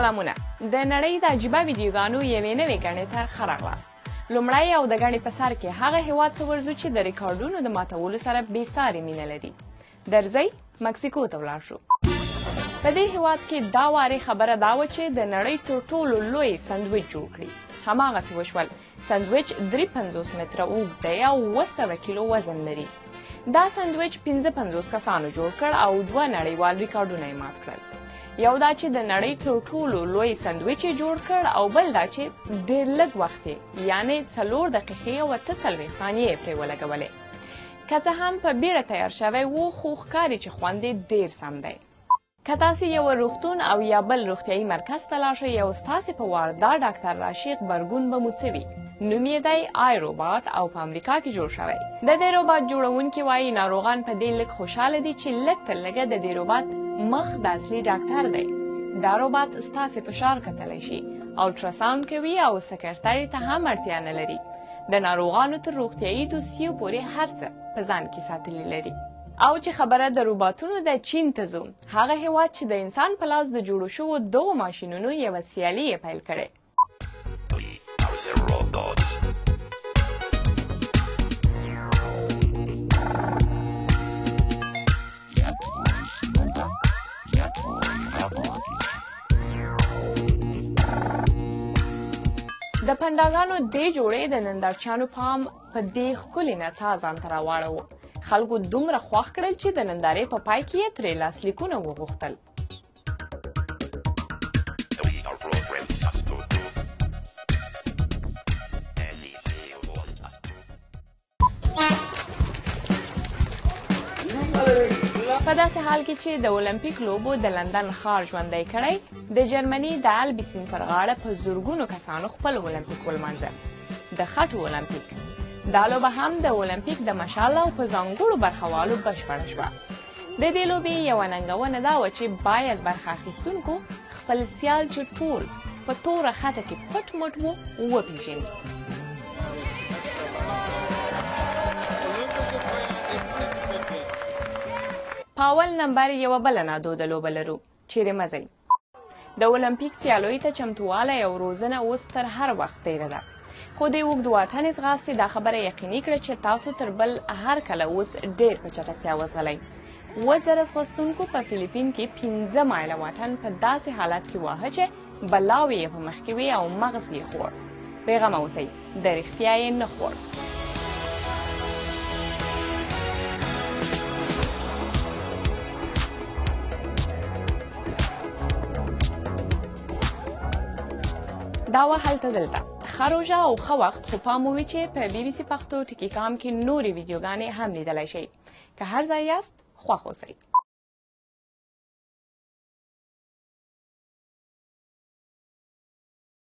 سلامونه. د نړۍ د عجیبه ویډیوګانو یوې نوې ګڼې ته ښه راغلاست. لومړی او د ګڼې په سر کې هغه هیواد ته ورځو چې د ریکارډونو د ماتولو سره بې ساري مینه لري. درځئ مکسیکو ته ولاړ شو. په دې هیواد کې دا وارې خبره دا وه چې د نړۍ تر ټولو لوی سندویچ جوړ کړي. هماغسې وشول. سندویچ 53 متره اوږد دی او 700 کیلو وزن لري. دا سندویچ 55 کسانو جوړ کړ او 2 نړیوال ریکارډونه یې مات کړل. یو دا چې د نړۍ تر ټولو لوی سندویچ یې جوړ کړ او بل دا چې ډېر لږ وخت یې، یعنې 4 دقیقې او 48 ثانیې یې پرې ولګولې. که څه هم په بیړه تیار شوی و، خو ښکاري چې خوند یې ډېر سم دی. که تاسې یوه روغتون او یا بل روغتیایي مرکز ته لاړ شئ او ستاسې په وار دا ډاکتر راشي، غبرګون به مو څه وي؟ نوم یې دی آی روبات او په امریکا کې جوړ شوی. د دې روبات جوړونکي وایي ناروغان په دې لږ خوشحاله دي چې لږ تر لږه د دې روبات مخ د اصلي ډاکتر دی. دا روبات ستاسې فشار کتلی شي، الټراساوند کوي او سکرترې ته هم اړتیا نه لري. د ناروغانو تر روغتیایي دوسیو پورې هر څه په ځان کې ساتلي لري. او چې خبره د روباتونو ده، چین ته ځو، هغه هیواد چې د انسان په لاس د جوړو شوو دغو ماشینونو یوه سیالي یې پیل کړې. د پنډاګانو دې جوړې د نندارچیانو پام په دې ښکلې نڅا ځان ته راواړوه. خلکو دومره خوښ کړل چې د نندارې په پای کې یې ترې لاسلیکونه وغوښتل. په داسې حال کې چې د اولمپیک لوبو د لندن ښار ژوندی کړی، د جرمني د البي سیند پر غاړه په زرګونو کسانو خپل اولمپیک ولمانځه. د خټو اولمپیک دا لوبه هم د اولمپیک د مشال او په ځانګړو برخوالو بشپړه شوه. د دې لوبې یوه ننګونه دا وه چې باید برخه اخیستونکو خپل سیال چې ټول په توره خټه کې پټ مټ وو وپېژني. په اول نمبر یوه بله نادوده لوبه لرو، چیرې مه ځئ. د اولمپیک سیالیو ته چمتووالی او روزنه اوس تر هر وخت ډېره ده، خو د اوږد واټنې ځغاستې دا خبره یقیني کړه چې تاسو تر بل هر کله اوس ډېر په چټکتیا وځغلئ. 7000 ځغاستونکو په فلیپین کې 5 مایله واټن په داسې حالت کې واهه چې بلاوې یې په مخ کې وې او مغز یې خوړ. بېغمه اوسئ، د رښتیا یې نه خوړ. دا وه هلته دلته. ښه روژه او ښه وخت، خو پام مو وي چې په بي بي سي پښتو ټکي کام کې نورې ویډیوګانې هم لیدلی شئ. که هر ځای یاست، خوښ اوسئ.